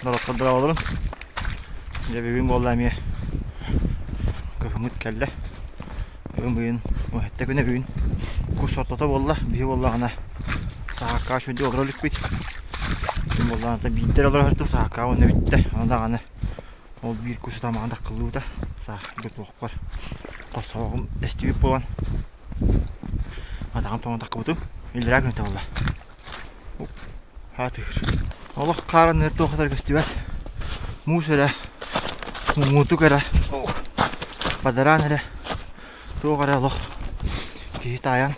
Норуоттар дорооболорун. Дьэ бүгүн буолла эмиэ кыһыммыт кэллэ. Бүгүн быйын уһэтте күнэ бүгүн кус ортото буолла. Биһи буоллаҕына саакка үчүгэйдик олоро иликпит. Бүгүн буоллаҕына биирдэр олоро сырыттым саакка уонна бүттэ. Аны даҕаны ол биир кус тамаҕын таккыллыбыта. Саакка туохпар хос соҕум эстибит буолан атаҕым тоҥон таккыбытым. Иллэрээ күнүтэ буолла. Хаатыыр. Олох хаараныыр туох да көстүбэт. Муус эрэ, муҥутук эрэ, бадараан эрэ, туох эрэ олох киһи таайан,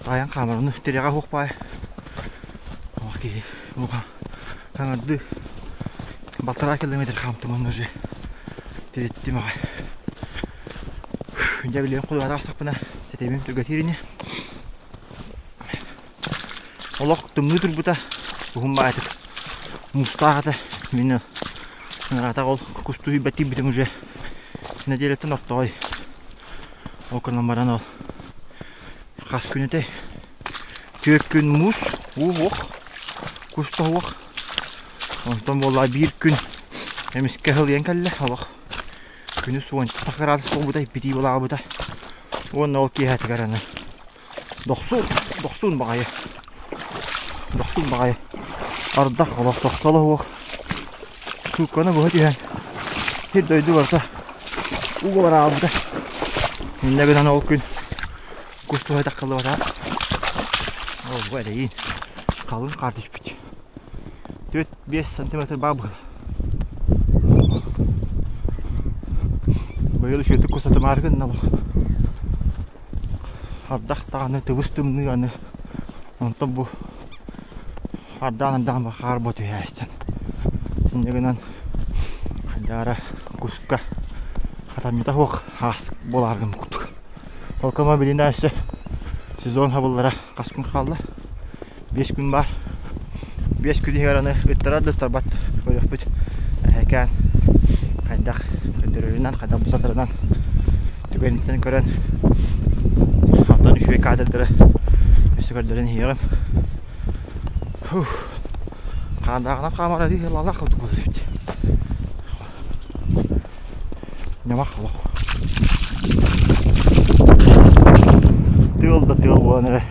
таайан хаамар. Ону тирэҕэ суох баай. Олох киһи муха хаҥардыы балтараа километр хаамтым онно уже тириттим аҕай. Дьэ билигин кудуһаҕа тахсахпына тэтимим түргэтиир ини. Олох тымныы турбута, уһун баҕайытык муустаах этэ. Мин ыраатах ол кустуһуйбат тиийбитим уже нэдиэлэттэн ортоҕой. Ол гынан баран ол хас күн этэй? Түөрт күн муус, уу уох, кус да уох. Онтон буоллаҕа биир күн эмискэ ыһылыйан кэллэ олох. Күнүс уонча градус буолбута, иппитии былаабыта. Уонна ол киэһэтигэр аны Дохсун, дохсун баҕайы. Дохсун баҕайы. Ардах олох тохтоло суох. Суукканы быһа түһэн сир дойду барыта ууга бараабыта. Иннэ гынан ол күн кус туһа таххыллыбата. Ол бу эрэйин халыҥ хаар түспүт. 4-5 сантиметр баар буолла. Быйыл үчүгэйдик кустатымаары гынна бу. Ардах даҕаны тыбыс-тымныы аны онтон бу ардаан ардаан хаар буо түһээстэн. Инньэ гынан хайдара куска хатамньыта суох аас буолаар гын курдук. Холкомо билин өссө сезон хабыллара хас күн хаалла? 5 күн баар. 5 күн иһигэр аны ыттарар да ыттарбат көрүөхпүт. Эһэкээн хайдах көрдөрөрүнэн, хайдах бусатарынан түгэниттэн көрөн онтон үчүгэй кадрдары өссө көрдөрөн иһиэҕим. Хаандааҕынан хаамар арыы лалаах курдук буолар эбит. Ньамах олох. Тыал да тыал буолан эрэр.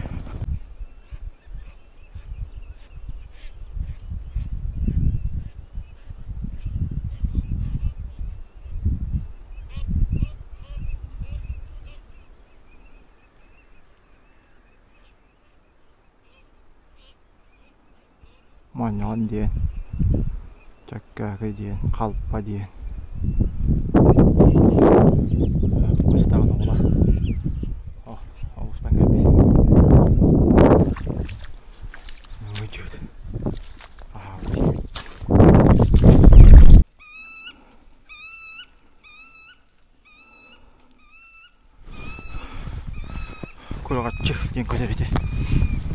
Моонньоҕон диэн, чөккөөкү диэн, халпа диэн Кустаҕын оҕолор оҕустан кэлбит. Кураҕаччы диэн көтөр ити.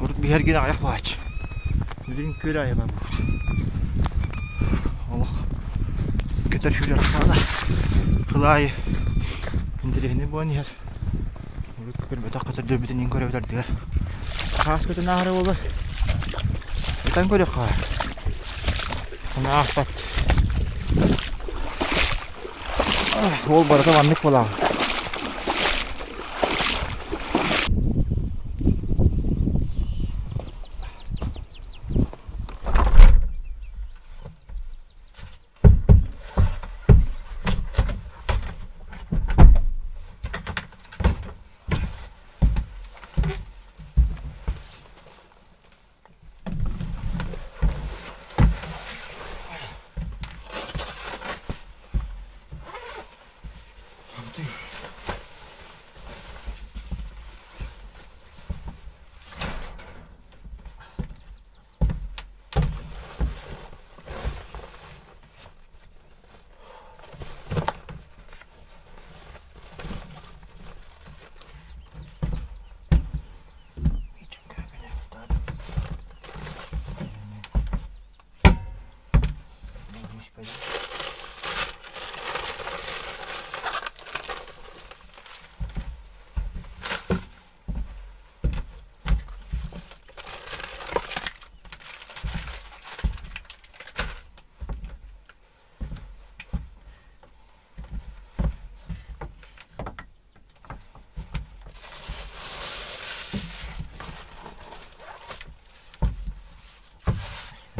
Урут биһэргин аҕыйах буолааччы. Билигин күөл аайы баар буолбут. Олох көтөр сүүрэр ахсаана тыл аайы интэриэһинэй буолан иһэр. Урут көрбөтөх көтөрдөрбүтүн иҥ көрөбүт ардыгар. Хаас көтөн ааһара буолар. Ытан көрүөххэ баар. Ону аахпат. Ол барыта маннык буолаҕын.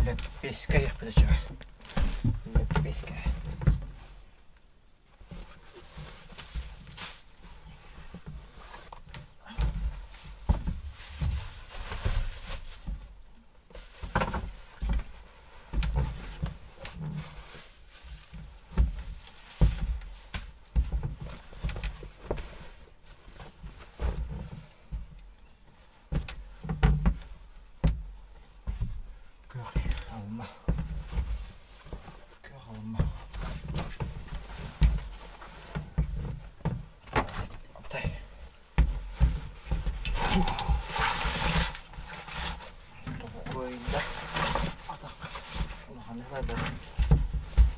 Лэппиэскэ иһиэхпит үчүгэй. Лэппиэскэ. Күөх алма. Күөх алма. Аптай. Токойда. Атах. Улахан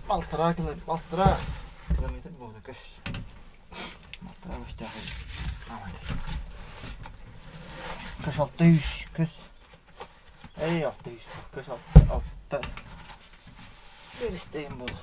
Балтараа километр, балтараа километр буолла көс. Балтараа көстөөх Көс 600 көс. Эй 600 көс 6 Беристейм буолла.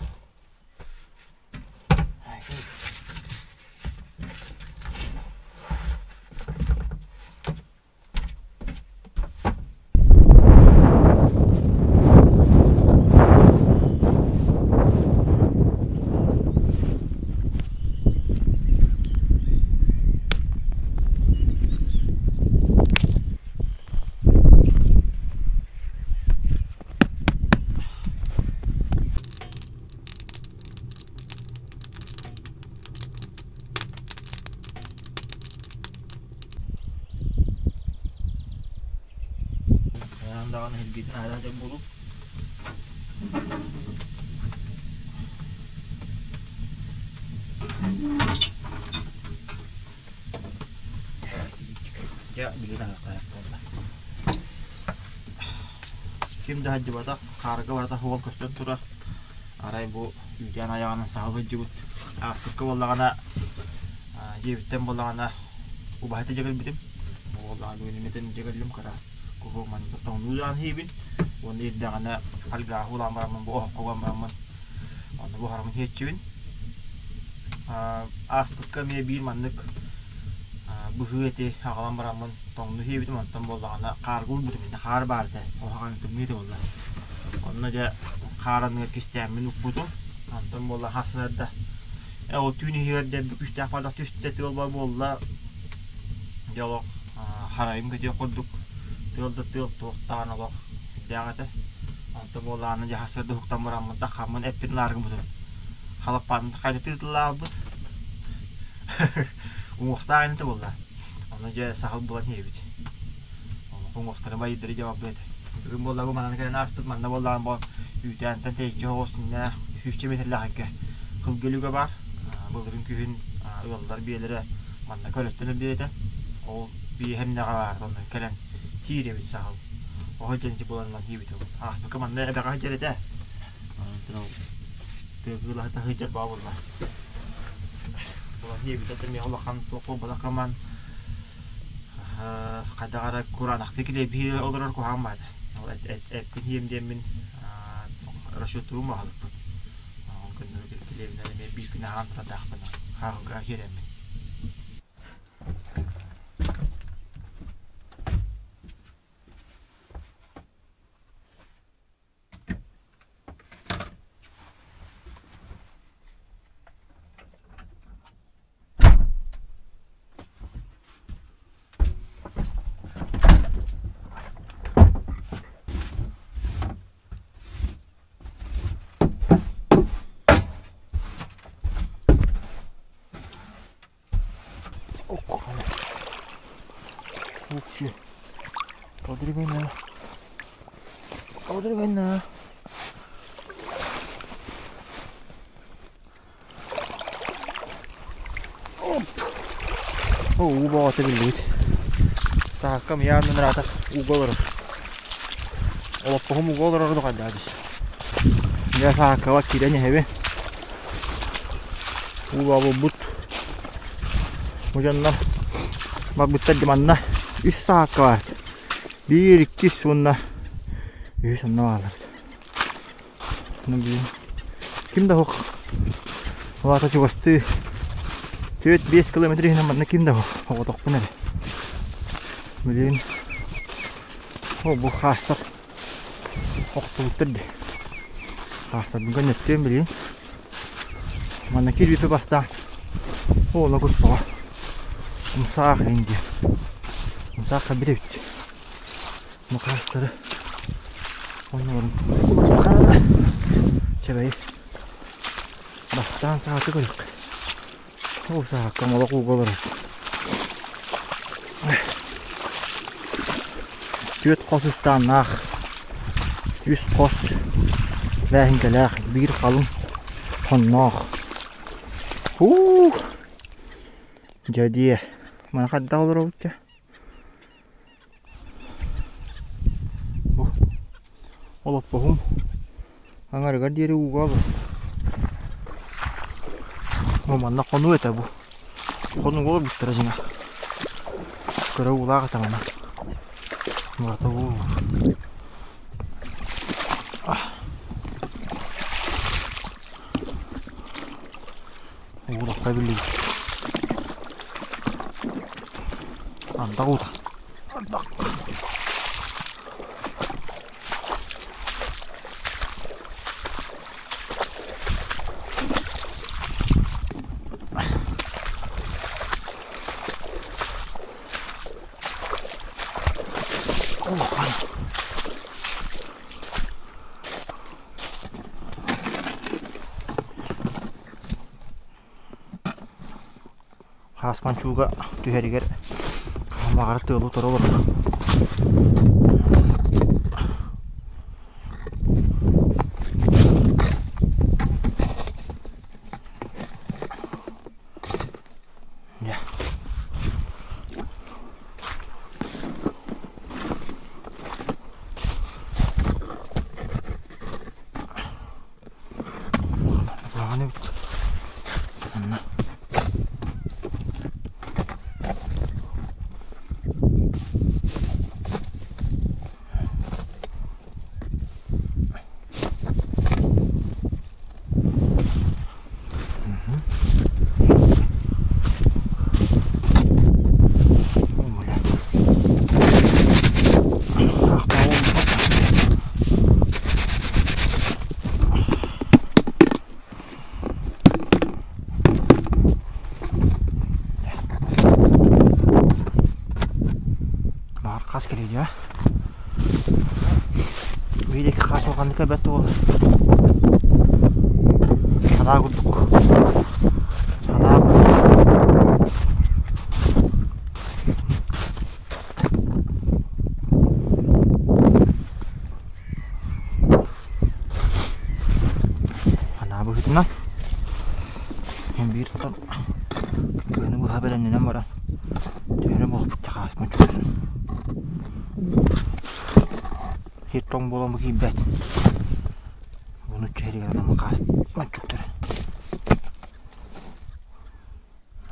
Хайаан даҕаны илгитин аһара дьон буолуп Дьэ, билигин аһыахтаах буолла. Ким да сылдьыбатах, хаарга барыта суол көстөн турар. Арай бу үүтээн айаҕынан саһыл сылдьыбыт. Ааспыкка буоллаҕына, дьиэбиттэн буоллаҕына убаһата дьэгэлбитим. Бу буоллаҕына бүгүн эмиэ дьэгэллим кыра куһу манна тоҥнуу иһиибин. Уонна ирдэҕинэ альгааһы улаан бараммын бу оһоххо уган бараммын онно буһараммын иһиэччибин. Ааспыкка эмиэ биир маннык быһыы эти аҕалан бараммын тоҥну иһиэбитим онтон буоллаҕына хаарга уурбутум иннэ хаар баар этэ куһаҕан тымныы этэ буолла онно дьэ хаар анныгар кистээммин укпутум онтон буолла хасынарда ол түүн иһигэр дьэ күүстээх бардах түстэ тыал бар буолла дьэ олох харайым көтүөх курдук тыал да тыал туохтаан олох сүрдээх этэ онтон буоллаҕына дьэ хасыарда уһуктан бараммын таххаммын эппин ылааргыммытын халаппаатын хайда тыытылаабыт уҥуохтаах инитэ буолла. Ону дьэ саһыл булан иһэбит. Уҥуохтары байыдары дьэ барбыт. Бүгүн буолла бу манан кэлэн ааспыт манна буоллаҕын бу үүтээнтэн тэйиччи соҕус иннэ сүүсчэ метрлээх эргэ кылгы өлүгэ баар. Былырыын күһүн ыаллар биэлэрэ манна көлөттөн өлбүт этэ. Ол биэһэ эмнэҕэ баар онно кэлэн киирэбит саһыл. Оһо дьэнти буланынан киирбит ол. Ааспыкка манна эбэҕэ сылдьар этэ. Тыа сылдьар баа буолла. Буолан диэбитэ эмиэ улахан туох буолбатах гынан хайдах эрэ кураанахтыы килиэби олорор куһаҕан баата. Ол эппин иһиэм диэммин расчеттуурум баҕалыкпын. Ол көннөрү килиэбинэн эмиэ биир күн аһаан турардаахпын хааһылга киирэммин. 혹시 더 들어가 있나? 더 들어가 있나? Уу бөҕөтө биллибит. Сааккам ыйаан ыраата ууга олорор. Олоппоһум ууга олорор духайдаа дии. Дьэ сааккаба киирэн иһэбин. Уулаа булбут. Бу дьоннор барбыттар дии манна үс саакка баар. Биир, иккис уонна үһүс онно бааллар. Ким да суох. Улаата чугастыы 4-5 километр иһинэн манна ким да суох. Оҕотохпун эрэ. Билигин ол бу хаастар. Охтубуттар дии. Хаастарбын көннөттүөм билигин. Манна киирбиппэ бастаан оҕолор куспаҕа умсаах иһин диэн. Умсаах хабир эбит. Бу хаастары оннолорун уларытахха чэбэйи бастаан саҕаты көрүк. Ол саҕакка молох ууга олорор. Түөрт хос ыстааннаах, үс хос бээһиҥкэлээх, биир халыҥ хонноох. Һуу! Дьэ диэ, маны хайдах олоробут дьэ? Бу олоппоһум аҥарыгар диэри ууга олорор. Бу манна хонуу этэ бу. Хонууга олорбуттара дьиҥэ. Кыра уулаах этэ манна. Барыта уу. Уулахха биллибит. Ардах уута. Ардах. Улахан. Хаас мончууга түһэригэр баҕар тыалы утары олорор. Дьэ. Куһаҕан эбит. Манна. Баар хас кэлиэ дии Биир икки хас улаханнык эбэт уол Санаа курдук Санаа курдук Санаа быһыытынан Мин биир тутан кыһыны быһа бэлэмнэнэн баран түһэрэ буолбут хааспын чугатын Сир тоҥ буолан бу киирбэт. Буну чэһиригэр анаммыт хаас мончуктара.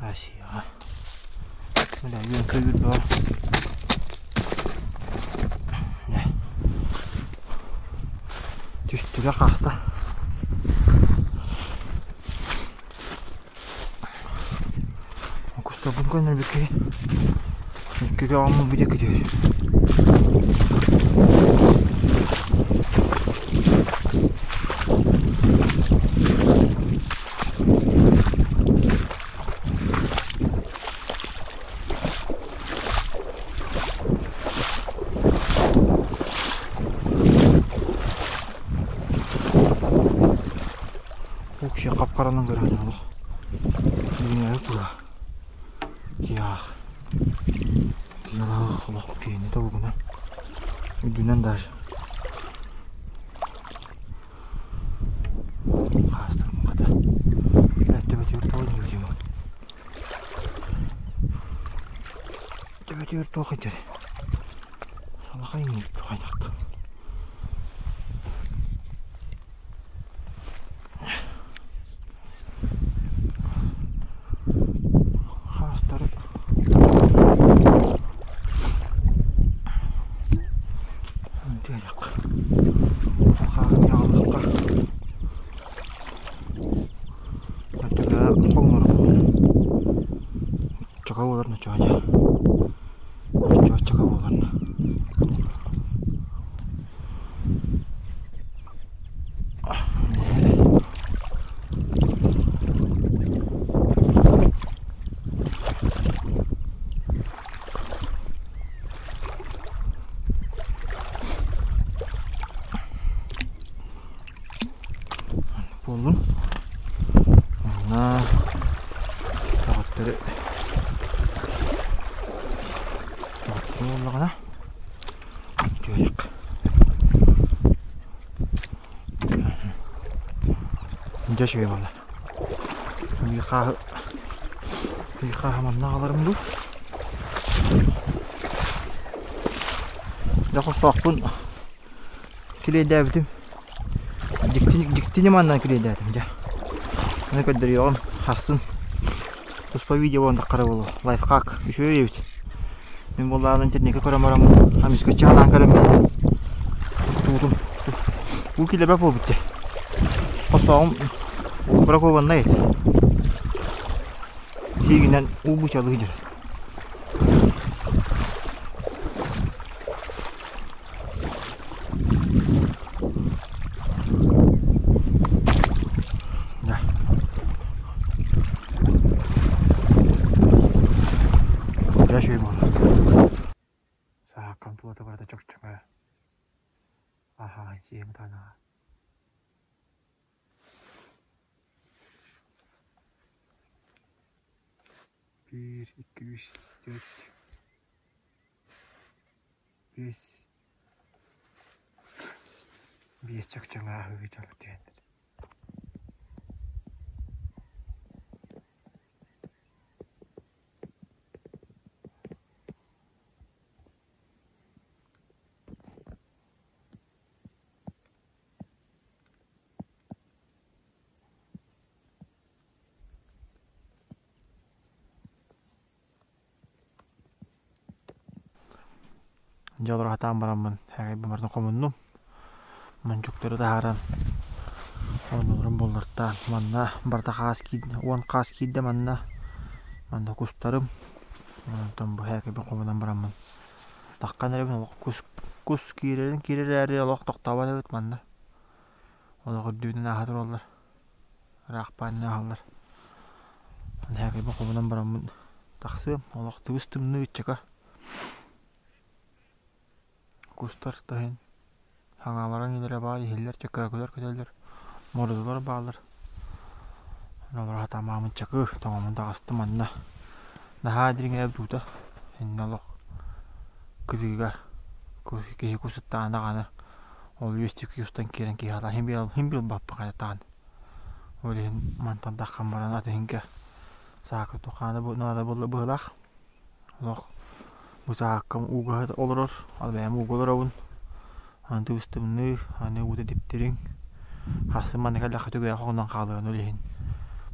Россияҕа. Бля, үөн-көйүүр бөҕө. Дьэ. Түстүгэ хааста. Кустарбын көннөрбүккэ иккигэ оҥмун бу диэки түһэр. Вообще хап-харанан көрөҕүн олох. Билиҥҥээҕи кыа. Киһиээх. Киһилээх олох киһини тобугунан. Үрдүнэн даже. Хаастарым хата. Төбөтүгэр тоҕо диэбитим. Төбөтүгэр туох этэр? Салахай иҥиир хайдах. Хаастары Хааһын яҕалыахха Чака буолар ночоо дьэ. Ночоо чака буолар. буоллун. Манна көҕөттөрү көҕөттөрү буоллаҕына түһүөх. Дьэ үчүгэй буолла. Биир хааһы биир хааһы манна аҕаларым дуу. Дьэ хостоохпун килиэйдээбитим. Дьикти, дьиктини манна килиэйдээтим дьэ. Аны көрдөрүөҕүм хассын туспа видео буолан буолуо. Лайфхак үчүгэй эбит. Мин буоллаҕына интернеккэ көрөн бараммын амискаччы ханаан кэлэммин туутум уу килэбэ буолбут дьэ. Хосооҕум бракованнай этэ. Сиигинэн уу бучалыы дьарат. Дьэ үчүгэй буолла. Сааккам тулата барыта чөкчөҥө. Аһаа, сиэм танаҕа. Биир, икки, үс, түөрт, биэс, биэс чөкчөҥө аһыы дьолу түһэннэр. Дьэ олоро сатаан бараммын һээгэйбин барытын хомуннум. Мончуктары таһааран оннуларын буллартаан манна барыта хаас киирдэ уон хаас киирдэ манна манна кустарым онтон бу һээкэйбин хомунан бараммын таххан эрэбин олох кус кус киирэрин киирэрээри олох тохтообот эбит манна олох үрдүбүнэн ааһа тураллар ыраахпаанньа ааһаллар һээкэйбин хомунан бараммын тахсыам олох тыбыс тымныы ыччака Кустар таһын хаҥааларын илэрэ баар иһиллэр чөкөөкүлэр көтөллөр, мордулар бааллар. Олору хатаамаамын чакы тоҥомун таҕыстым манна. Наһаа дириҥээбит уута иннэ олох кытыыга киһи кус ыттаҕына даҕаны ол үөстүк устан киирэн киһи хата иһин иһин билбаппын хайатаан. Ол иһин мантан таххан баран ат иһингэ саакы тухаана наада буолла быһыылаах. Олох бу сааккам ууга олорор, ал бэйэм ууга олоробун. Аны тыбыс-тымныы, аны уута диптириҥ. Хассын манна кэллэххэ түгээх оҕунан хаалыан ол иһин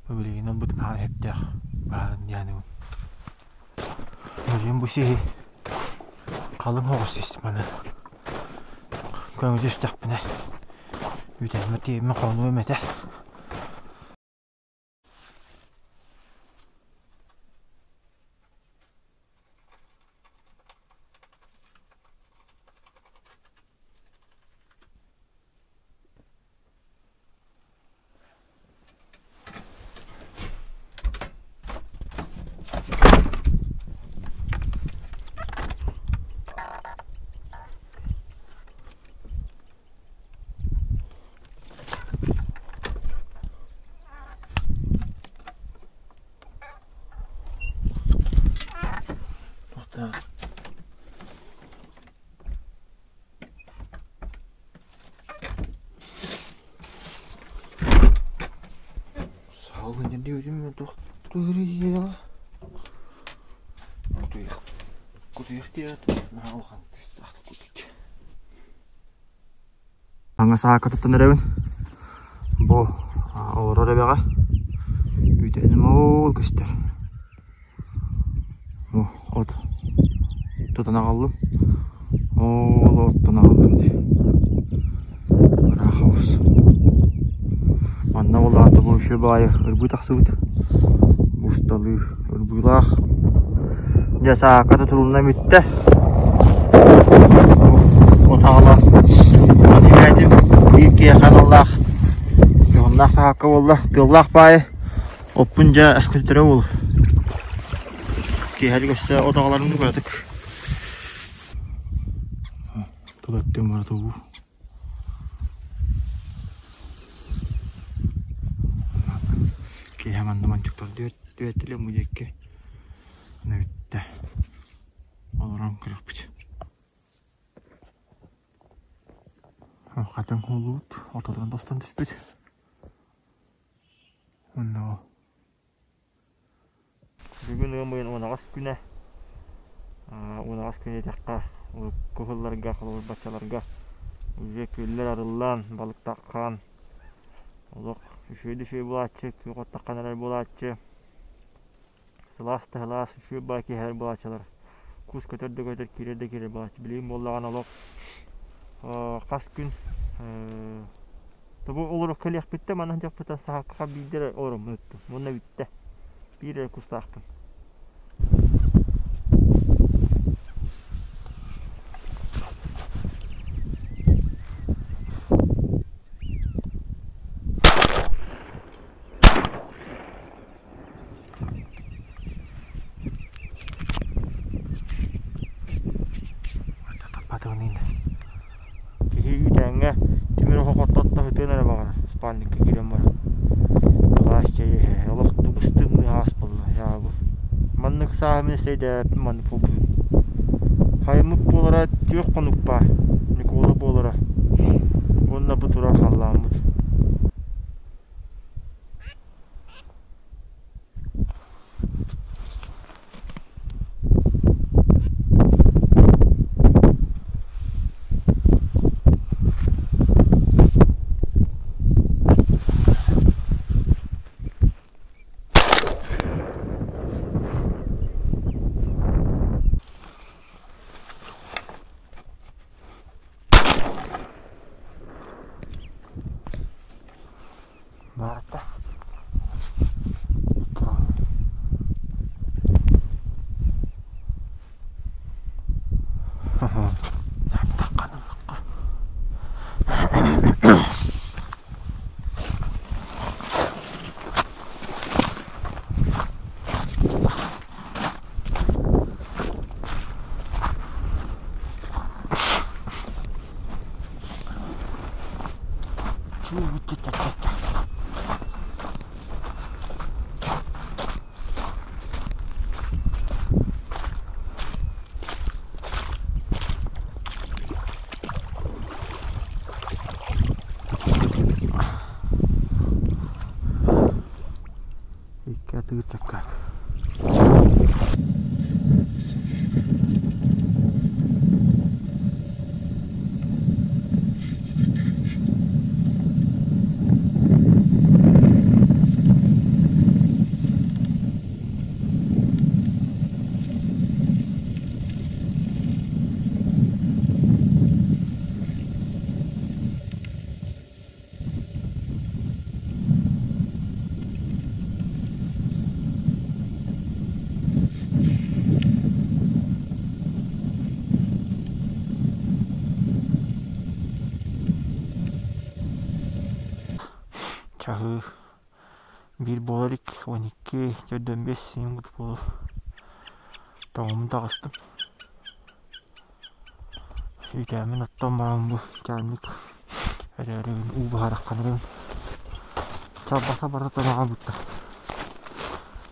бу билигин ылбытым аһара сөптөөх баарын диэханыбын. Билигин бу сиһи халыҥ оҕус сис маны көҥү түстэхпинэ үүтээммэр тиийэммин хонуом этэ. Аҥа саакка туттан эрэбин. Бу олорор эбэҕэ үүтээним ол көстөр. Бу от тутан аҕаллым. Ол оттон аҕаллым дии. Ыраах оҕус. Манна ол аата бу үчүгэй баҕайы ырбыы тахсыбыт. Усталыы ырбыылаах. Дьэ саакка тутулунна бүттэ. От аҕала от иһээтим. Биир киһиэхэ аналлаах дьоһуннаах саакка буолла. Тыаллаах баайы оппун дьэ күлтэрэ уол. Киэһэлик өссө от аҕаларын кыратык. Тула өттүн барыта уу. Киэһэ манна манчыктар түөттүлэр бу диэки аны бүттэ. Олорон көрүөхпүт. Хатыҥ уулуут ортотунан тостон түспүт. Уонна ол Бүгүн ыам ыйын уонаҕас күнэ. Уонаҕас күнэ диэтэххэ, урукку сылларга, холобур, баччаларга уже күөллэр арыллан, балыктаххаан, олох үчүгэй да үчүгэй буолааччы, күөх оттоххо эрэр буолааччы, сылаас да сылаас, үчүгэй баҕайы киэһэлэр буолааччылар. Кус көтөр да көтөр, киирэр да киирэр буолааччы. Билигин буоллаҕына олох хас күн Тобу олоро кэлиэхпиттэн манан дьахпыттан саһакка биирдэ эрэ олороммун ыттым. Уонна бүттэ. Биир эрэ кустаахпын. Киһи үүтээҥҥэ тимир оһох оттотто сытыан эрэ баҕарар, спальникка киирэн баран. Сылаас чэй иһэ, олох тыбыс-тымныы аас буолла, дьаабы. Маннык сааһым эсэйдээбэппин маннык буолбутун. Хайыммыт буолара түөрт хонук баар, Ньукуола буолара. Уонна бу турар халлааммыт. Баарта. Икки атыыр чөккөөк. Чаһыы биир буола илик, 12, 45 син буолуо. Тоҥмун таҕыстым. Үүтээммин оттон баран бу чаанньык эрээрибин уу баһарахханарым. Чалбата барыта тоноҕо бутта.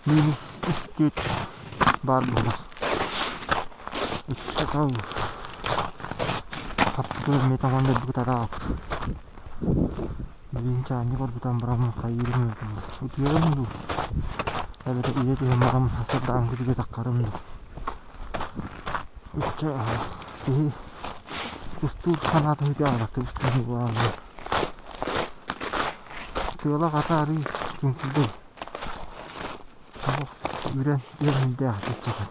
Миини үс баар буолар. Икки тал хаппытын эмиэ таҥан өлбүт арааппыт. Билигин чаанньык оргутан бараммын хайыырым утуйарым дуу эбэтэр илэ түһэн бараммын сардаан күтүгэ таххарым дуу Ычча киһи кустуур санаатын үтэ аҕалахтык устан буолааллар. Тыала хата арыый чуҥкуйдай. Олох үрэн үөрэндээх ыччата.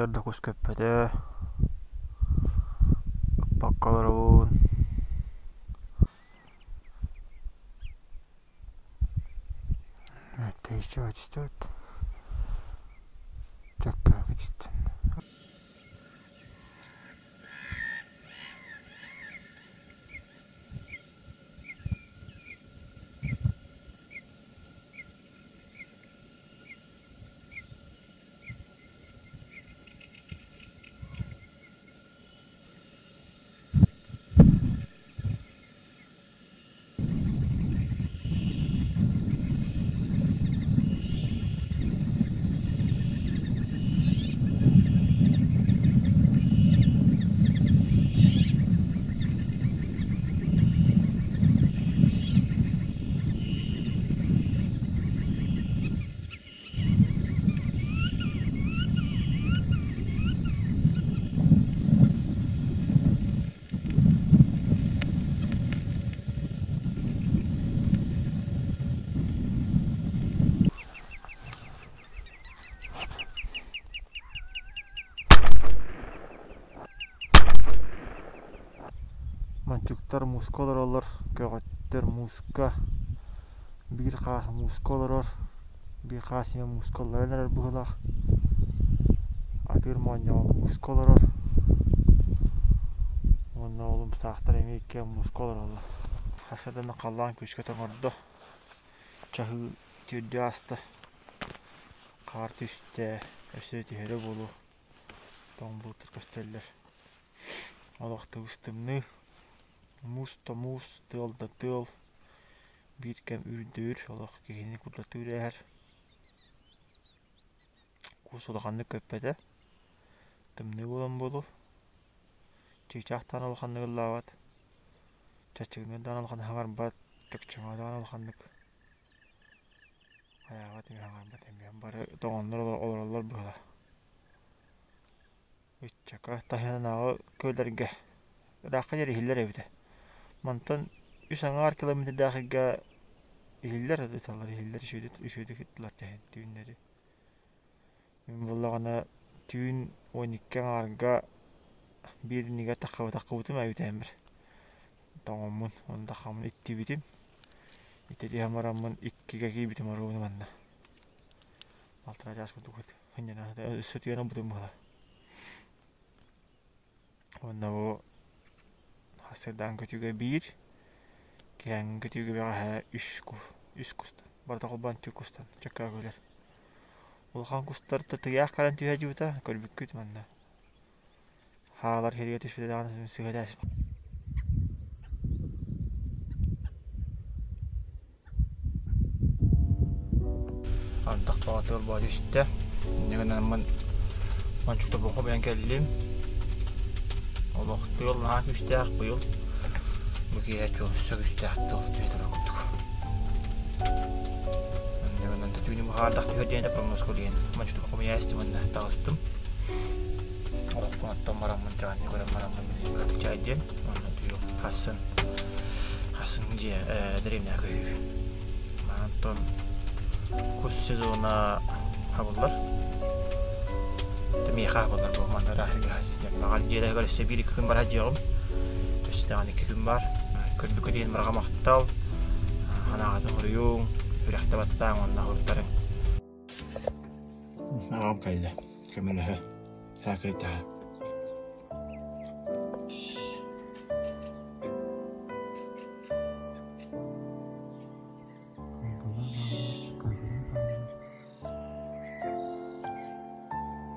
Сарсыарда кус көппөтө, ыппакка олоробун. Тэйиччи түстүбүт. Чөккөөкү түстүм. Манчыктар мууска олороллор, көҕөттөр мууска, биир хаас мууска олорор, биир хаас эмиэ мууска олорон эрэр быһыылаах. Атыыр моонньоҕон мууска олорор. Уонна ол умсаахтар эмиэ иккиэн мууска олороллор. Хасардан халлаан күүскэ тоҥордо. Чаһыы түөрдүү ааста. Хаар түстэ, өссө түһэрэ буолуо. Тоҥ былыттар көстөллөр. Олох тыбыс-тымныы. Муус да муус, тыал да тыал. Биир кэм үрдүүр, олох киһини курдатыы үрээһэр. Кус улаханнык көппөтө. Тымныы буолан буолуо. Чыычаах даҕаны улаханнык ыллаабат. Чаччыгыныыр даҕаны улаханнык хаҥарбат. Чөкчөҥөө даҕаны улаханнык хайаабат эмиэ хаҥарбат эмиэ. Бары тоҥоннор олороллор быһыылаах. Ыччака таһынааҕы күөллэргэ ыраахха диэри иһиллэр эбитэ. Мантан үс аҥаар километрдаах ыйга иһиллэр ыталлар иһиллэр үчүгэйдик үчүгэйдик ыттылар тэһин түүннэри. Мин буоллаҕына түүн 12 аҥаарга биир иннигэр таххыбытаххыбытым эбитээммэр тоҥоммун уонна таххаммын иттибитим. Ититиһэн бараммын иккигэ киирбитим оруобуна манна. Балтараа чаас курдук сынньана өссө тыйан ылбытым быһыылаах. Уонна бу сарсыардаан көтүүгэ биир, киэһээҥҥи көтүүгэ бэҕэһээ үс кус, үс кустан, барыта холбоон түөрт кустан чөккөөкүлэр. Улахан кустар тыйаах кэлэн түһэ дьыбыта, көрбүккүт манна. Хаалар сиргэ түспүтэ даҕаны сыһыта Ардах баҕатыгар баа түстэ. Инньэ гынан ончукта бохо бэйэн кэллим. Олох тыал наһаа күүстээх быйыл. Бу киэһэ өссө күүстээх тыал түһэ турар курдук. Инньэ гынан түүнү быһаардах түһэр диэн прогнозка диэн ончукта хомуйа истим уонна таҕыстым. Олохпун оттон бараммын чаанньы көрөн бараммын билигин кыратык чаайдыам уонна түйү хассын хассын дьиэ дэриэбинэҕэ көһүү. Онтон кус сезона хабыллар. Миэхэ хабыллар бу манна Баҕар дьиэлэригэр өссө биир икки күн барар дьиэҕим. Өссө даҕаны икки күн бар. Көрбүккүт иһин барҕа махтал. Ханаҕатын хоруйуҥ, үрэхтэ баттааҥ уонна хоруттарыҥ. Аҕам кэллэ, көмөлөһө, саакырытаһа.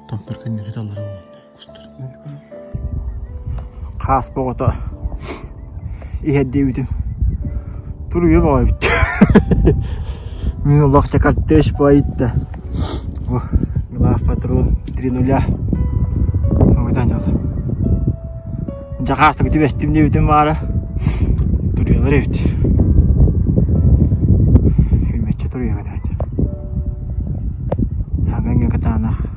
Томтор кэнники таллара кустар. Хаас боҕото иһэр диэбитим. Туруйа бөҕө эбит. Мин олох чакартеш байытта. Глав патрон три нуля. Огытан дьол. Дьахаастык түбэстим диэбитим баара. Туруйалар эбит. Хүммэччэ туруйа кытаанах. Хаҥаҥҥа кытаанах.